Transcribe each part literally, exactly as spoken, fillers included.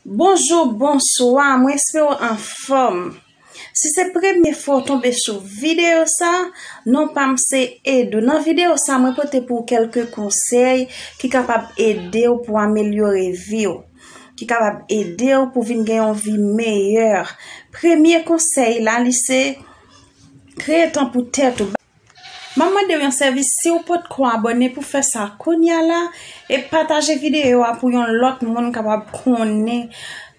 Bonjou, bonswa, mwen espere w anfòm. Si se premye fwa w tonbe sou videyo sa, non pa m se Edou. Nan videyo sa, mwen pote pou w kèlke konsèy ki kapab ede w pou amelyore vi w, ki kapab ede w pou vin gen yon vi meyè. Premye konsèy la, li se kreye tan pou tèt ou. M ap mande w yon sèvis, si w potko abòne, pou fè sa kounye a la, e pataje videyo a pou yon lòt moun kapab konnen,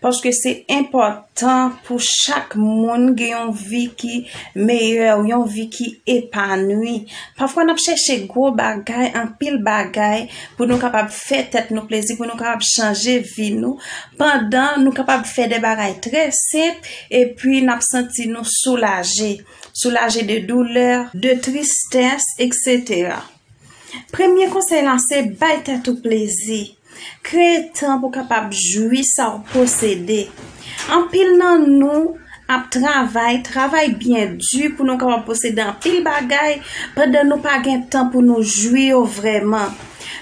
paske se enpòtan pou chak moun gen yon vi ki meyè, yon vi ki epanwi. Pafwa, n ap chèche gwo bagay, anpil bagay, pou nou kapab fè tèt nou plezi, pou nou kapab chanje vi nou, pandan nou kapab fè de bagay trè senp, epi n ap santi nou soulaje. Soulaje de doulè, de tristès, etsetera. Premye konsèy la se bay tèt ou plezi. Kreye tan pou kapab jwi sa w posede. Anpil nan nou ap travay, travay byen di pou nou kapab posede anpil bagay, pandan nou pa gen tan pou nou jwi yo vrèman.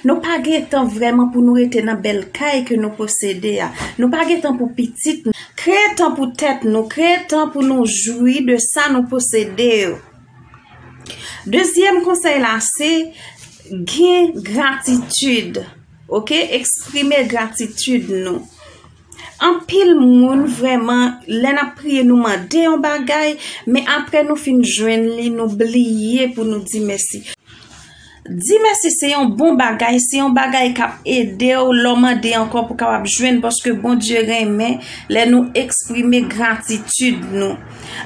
Nou pa gen tan vrèman pou nou rete nan bèl kay ke nou posede a. Nou pa gen tan pou pitit nou. Kreye tan pou tèt nou, kreye tan pou nou jwi de sa nou posede yo. Dezyèm konsèy la se gen gratitid. Oke? Eksprime gratitid nou. Anpil moun vrèman, lè n ap priye, nou mande yon bagay, men apre nou fin jwenn li, nou bliye pou nou di mèsi. Di mèsi se yon bon bagay, se yon bagay k ap ede w lè w mande ankò pou w kapab jwenn, paske Bondye renmen lè nou eksprime gratitid nou.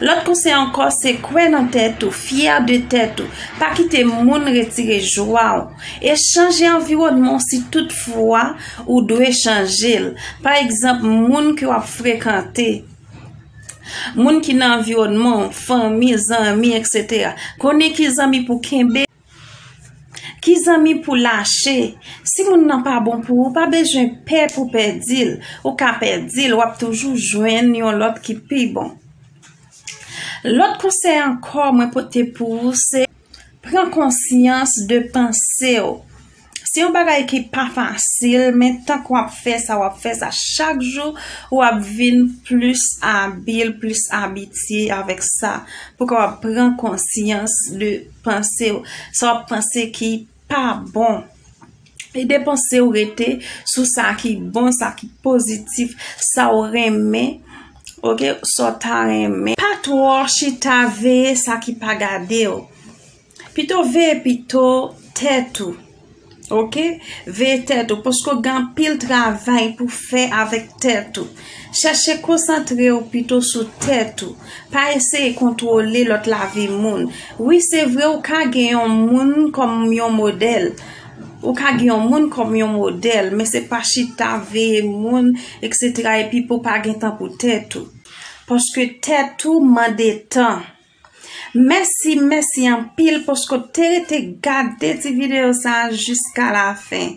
Lòt konsèy ankò, se kwè nan tèt ou, fyè de tèt ou. Pa kite moun retire jwa w. E chanje anviwònman w si toutfwa ou dwe chanje l. Pa egzanp, moun ke w ap frekante, moun ki nan anviwònman w, fanmi, zanmi, etsetera. Konnen ki zanmi pou kenbe, ki zanmi pou lache. Si moun nan pa bon pou ou, pa bezwen pè pou pèdi l. Ou ka pèdi l, w ap toujou jwenn yon lòt ki pi bon. Lòt konsèy ankò mwen pote pou ou se pran konsyans de panse w. Se yon bagay ki pa fasil, men tank w ap fè sa, w ap fè sa chak jou, w ap vin plis abil, plis abitye avèk sa. Pou w kapab pran konsyans de panse w, sa w ap panse ki pa bon. Ede panse w rete sou sa ki bon, sa ki pozitif, sa w renmen, oke, sa w ta renmen. Pa twò chita veye sa ki pa gade w. Pito veye pito tèt ou. Oke? Veye tèt ou, paske w gen anpil travay pou fè avèk tèt ou. Chèche konsantre w pito sou tèt ou. Pa eseye kontwole lòt lavi moun. Wi, se vre, ou ka gen yon moun kòm yon modèl. Ou ka gen yon moun kòm yon modèl, men se pa chita veye moun, etsetera, epi pou pa gen tan pou tèt ou. Paske tèt ou mande tan. Mèsi, mèsi anpil paske w te rete gade ti videyo sa a jiska lafen.